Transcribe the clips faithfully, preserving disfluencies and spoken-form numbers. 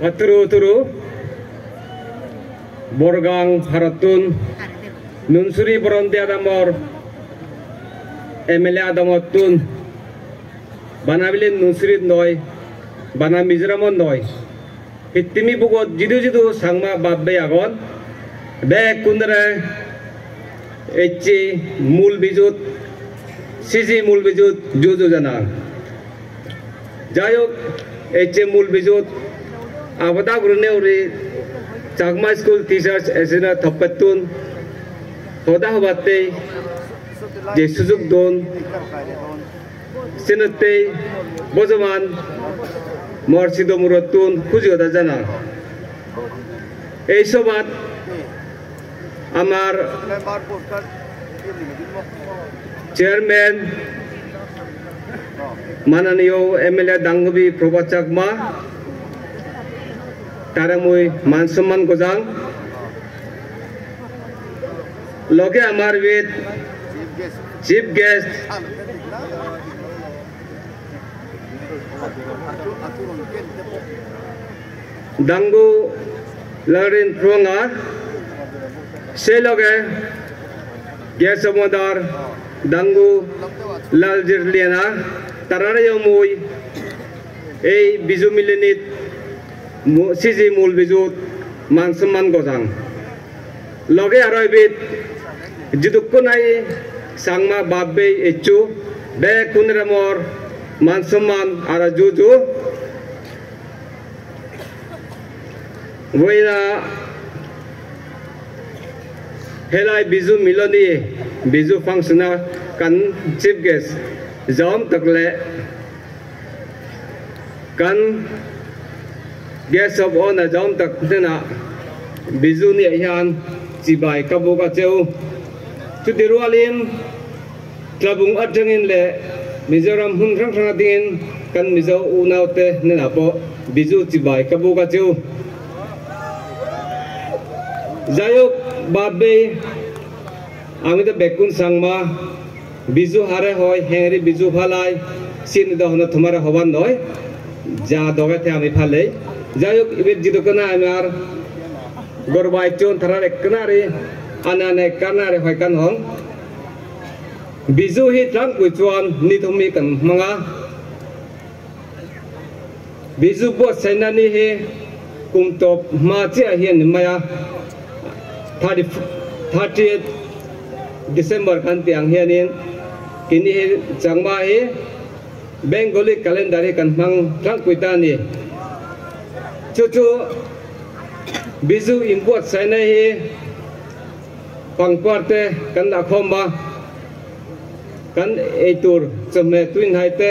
Patturu turu Borgang harottun Nunsuri Boronde adamor M L A adamottun bana bile Nunsurit noi, bana Mizoramot noi. Pittimi bugot jidu jidu Changma bab bei agon, bekkunore ecche mul bijut, siji mul bijut ju ju janang. Jai hok, ecche mul bijut abada gurinei uri Chakma School Teachers Association-o toppettun hoda hobatte je sujug don, senottei bojoman mor sido murottun huji hoda janang. Ei sobat amar chairman mananiyo M L A Dangubi Prabhat Chakma, tare mui man somman gojang. Loge amar with chief guest Dangu Lalrin Phuanga, sei loge guest of honor Dangu Laljit Liana, tarareyo mui ei Biju milinit mu-, siji mul bijut man somman gojang. Loge aro ibet jidukkun nahi Changma bab bei eccho, bekkunore mor man somman aro ju ju. Boina helai Biju miloni, Biju function-a kan chief guest jom takle kan guest of honor jom tak nena Biju ni ahian chibai kabu ka cheu. Chuti rualin Tlabung atengin le Mizoram hun rang rang dingin kan Mizo unaute nena po Biju chibai kabu ka cheu. Jai hok bab bei ami do bekkun Changma. Biju hare hoi, hengri Biju palai, sini do hono tomare hobar noi. Ja doge te ami palei. Jai hok, ibet jidukkun amar gorba ecchon tarar ekkanari, ane ane ekkanari hoi ekkan hong. Biju hi tlang kui chuan ni thumi kan manga. Biju buat sainani hi kum top ma chi a hian ni maya. Thirty, thirtieth December kan tiang hianin kini hi Changma hi Bengali calendar hi kan hmang tlang kui ta ni. Chu chu Biju inbuat saina hi pangpar te kan la khawm a, kan eitur chawhmeh tuinhai te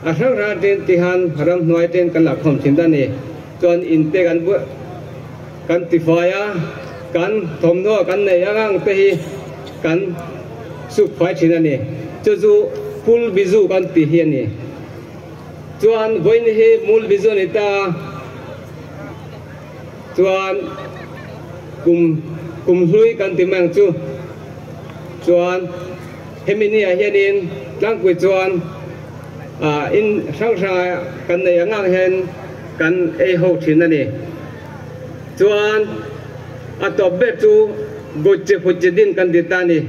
a hrang hrang tin tihan ramhnuai tin kan la khawm thin ta ni. Chuan in te kan bu-, kan tifai a, kan thawmhnaw kan nei ang ang te hi kan sukfai thin a ni. Chu chu Phul Biju kan ti hi a ni. Chuan vawiin hi Mul Biju a ni ta, chuan kum, kum hlui kan ti mang chu. Chuan hemi ni a hianin tlangpui chuan, a, in hrang hrang kan nei ang ang hian kan ei ho thin a ni. Chuan a tawp ber chu Goche Phoche din kan ti ta ni.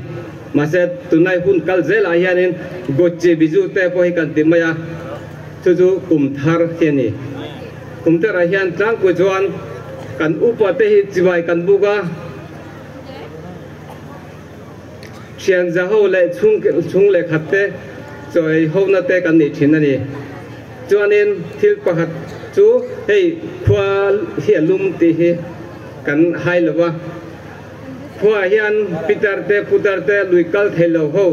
Mahse, tunai hun kal zel ah hianin Goche Biju te pawh hi kan ti mai a. Chu chu kum thar hi a ni. Kum thar ah hian tlangpui chuan kan upa te hi chibai kan buk a. Thian za ho leh chhung, chhung leh khat te chawi hona te kan nih thin a ni. Chuanin thil pakhat chu hei khua hi a lum tih hi kan hai lo va. Khua hian pitar te, putar te, lui kal thei lo ho,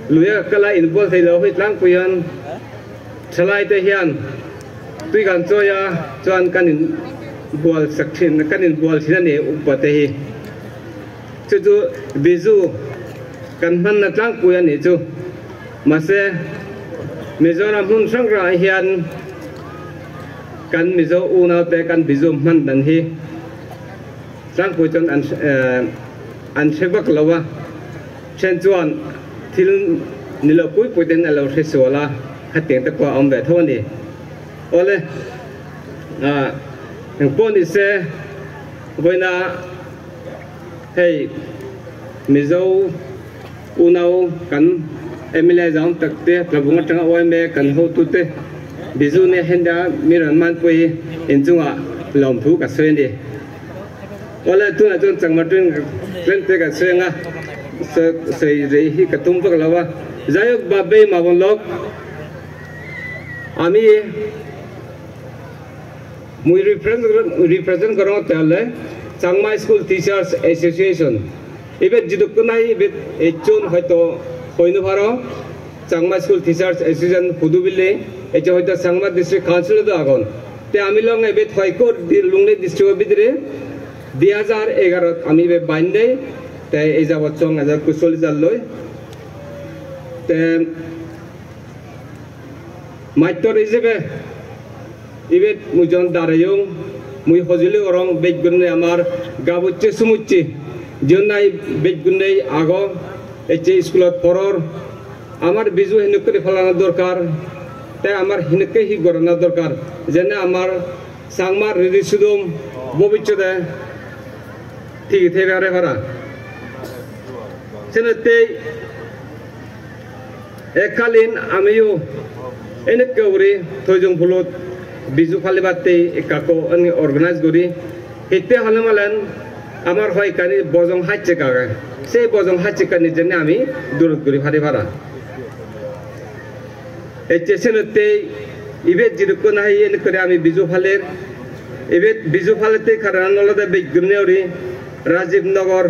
lui a kal a inbual thei lo ho hi tlangpui hian thalai te hian tui kan chawi a, chuan kan inbual sak thin, kan inbual thin a ni upa te hi. Chu chu Biju kan hmanna tlangpui a ni chu. Mahse, Mizoram hmun hrang hrang ah hian kan Mizo unaute kan Biju hman dan hi tlangpui chuan an, eh, an hre vak lo a. Ṭhen chuan thil ni lo pui pui ten a lo hre sual a, khatiang te pawh a awm ve tho a ni. Awle, Ah, pon ise goina hei Mizo unau kan M L A jaun takte labunga tanga oi me kan ho tute Bizu ne henda miran man pui injunga lom thu ka soyende. Ole tun atun changma tun klen te ka soyenga. Sei rei hi ka tum pak lawa. Jayok babe mabon lok. Ami Mui represent, represent gorong te ole Changma School Teachers Association. Ibet jidukkun nahi ibet echun hoito hoi no paro. Changma School Teachers Association hudu bile ecche hoito Changma District Council do agon. Te ami long ibet hoi kor di Lunglei district bidire di hajar egarot ami ibet bande te ei jabot song hajar kucholi jalloi. Te Mattor ijebe ibet mui jon dareyong, mui hojoli gorong bej gurinei amar gabucche sumucche, jiyon nahi bej gurinei ago, ecche iskulot poror, amar Biju henekkuri palana dorkar, te amar henekke hi gorana dorkar, jene amar Changmar ridi sudom bobicchote tigi thei pare para. Senottei Ekkalin amiyo enekke guri Toijong Pulot Biju palibatte ekka ekko ani organize guri. Hitte hole malen amar hoyekkani bojong hachchek age. Sei bojong hachchekkani jenne ami durot guri pari para. Ecche senotte ibet jidukko nahi enekkore ami Biju paler. Ibet Biju palette karonan olode bej gurinei guri Rajiv Nagar,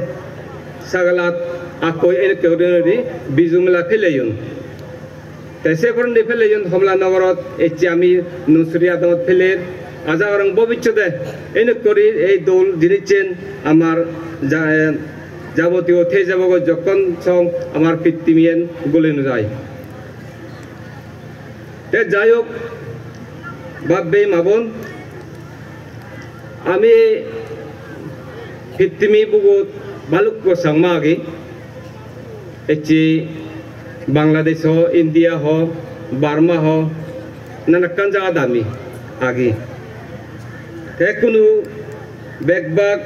Sagalat, akkoi enekke guri guri Biju mela peleyon. Te se porendi peleyon Homola Nogorot, ecche ami Nusuri Adamot peler. Aja gorong bobicchote enekke guri ei dol jinissen amar ja-, jabotiyo thei jabogoi jokkon song amar pittimiyen guli no jai. Te jai hok, bab bei ma bon, ami pittimi bugot balukko Changma agi. Ecche Bangladesh ho, India ho, Burma ho, nanakkan jagat ami agi. Te kunu bek bak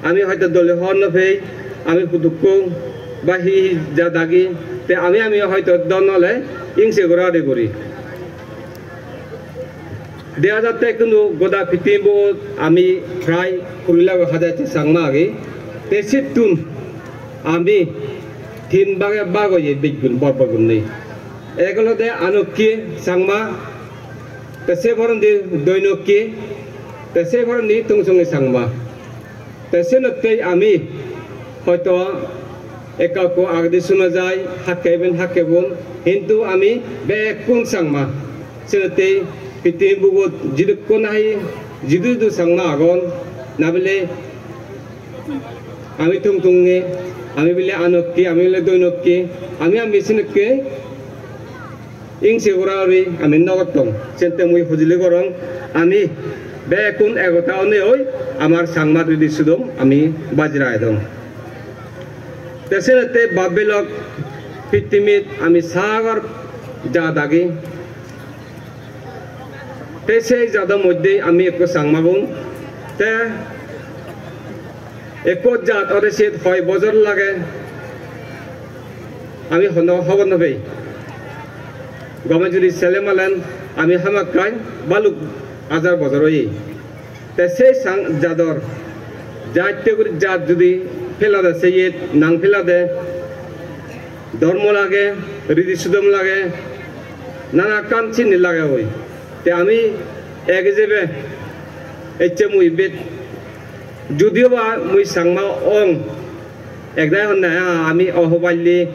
ami hoito dole hobor no pei, ami hudukko ba hi hi jat agi, te ami ami hoito don ole ingse gora de guri. Dega jatte hintu goda pittimibot ami prai kuri lage hajar Changma agi. Te sittun ami tin bage bag oye bejgun bor bor gurinei. Ek olode Anokki Changma, te se porendi Doinokki, te se porendi Tungsongi Changma. Te senottei ami hoito ekka ekko agedi suna jai, hakke iben hakke bon, hintu ami bekkun Changma. Senottei pittimi bugot jidukko nahi jidu jidu Changma agon, na bile ami Tungtungi, ami bile Anokki, ami bile Doinokki, ami ami senokke ingse gora guri ami no gottong. Sente mui hojoli gorong, ami bekkun ekota onei oi amar Changma ridi sudom ami baji raidong. Te senette bab bei lok, pittimit ami sagor jat agi. Te sei jado moddhe ami ekko Changma gun. Te ekko jat ode siyot hoi bojor lage, ami hono hobor no pei. Gome juri sele malen ami hamakkai baluk hajar bojor oye. Te sei sang jador jatte guri jat judi pelade, seyet nang pelade, dhormo lage, ridi sudom lage, nana ekkan sini lage oi. Te ami ek ijebe ecche mui bet, judiyo ba mui Changma ong, ekdagi honne, "Ah, ami ohoballe,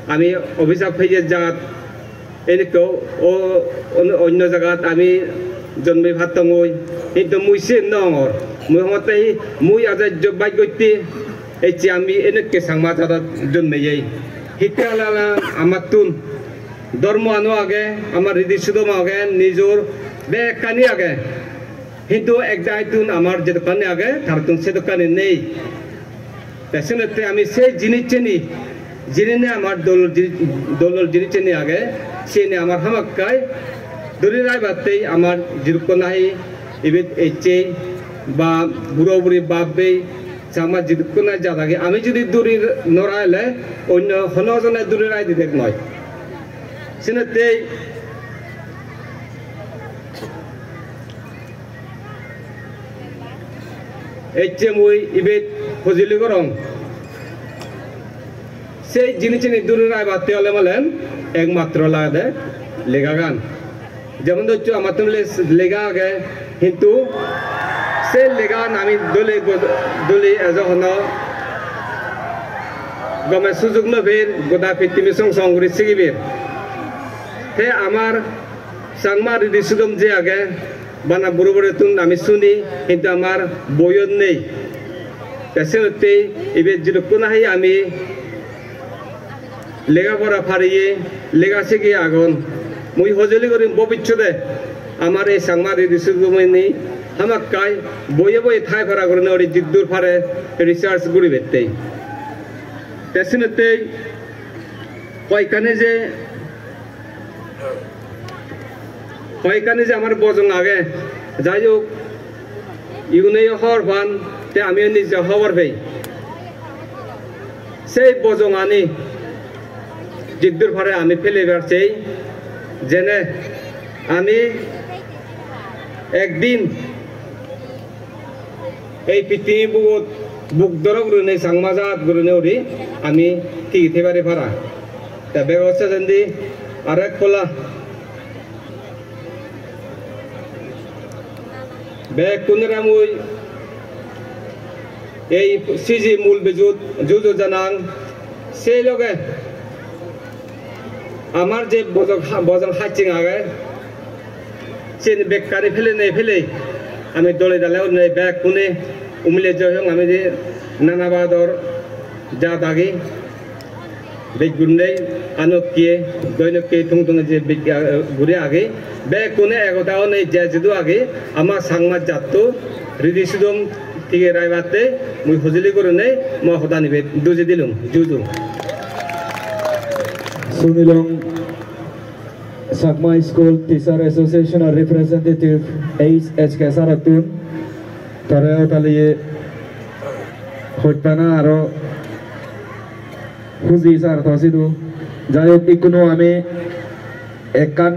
ami obhisap peye jat, enekko o, on-, onno jagat ami jonmei pattongoi." Hintu mui siyen no hongor. Mui hongotte hi, mui ajajjo bhaggotte, ecche ami enekke Changma jadot jonmeyei. Hitte olala amattun dhormo ano age, amar ridi sudom age, nijor bekkani age. Hintu ek dagittun amar jedokkani age, tarottun sedokkani nei. Te senotte ami sei jinisseni, jinine amar dol ji-, dol dol jinisseni age, siyeni amar hamakkai Duri raibattei amar jidukkun nahi ibet ecche ba buro buri bab bei Changma jidukkun nahi jat age, ami judi duri no raile onno hono jone duri rai didek noi. Senottei ecche mui ibet hojoli gorong. Sei jinissani duri raibatte ole malen ekmatro lagede legagan. Jemon dhoccho amattun le-, lega age, hintu sei legagan ami dole go-, dole ejo hono gome sujog no per, goda pittimi song song guri sigiber. Te amar Changma ridi sudom je age, bana buro burettun ami suni, hintu amar boiyot nei. Te senottei ibe jidukkun nahi ami lega pora pariye, lega sigi agon. Mui hojoli gorim bobissode amar ei Changma ridi sudomani hamakkai boye boye thai para gurinei uri jiddur pare research guribattei. Te senottei hoyekkani je Hoyekkani je amar bojong age, jai hok, iguneyo hobor pan, te amiyo nije hobor pei. Sei bojongani jiddur pare ami pelebar sei, jene ami ekdin ei pittimi bugot buk doro gurinei Changma jat gurinei uri ami tigi thei pari para. Te bego sejendi aro ek polla bekkunore mui ei siji mul bijut juju janang, sei loge amar je bojong ha-, bojong haching age, siyen bekkani pele nei pele, ami dole dale onne bekkune umile joyong, ami je nana bador jat agi, bej gunne anokke, doinokke, tung tung je bej, ah, guri agi, bekkune ekota onne je jidu agi, ama Changma jatto ridi sudom tige raibatte mui hojoli gurinei mo hodani ibet duji dilung, juju. Sunilong Chakma School Teacher Association or representative H H K sir ottun tare otaliye hottana aro huji sir to sidu. Jai hok, ikkunu ami ekkan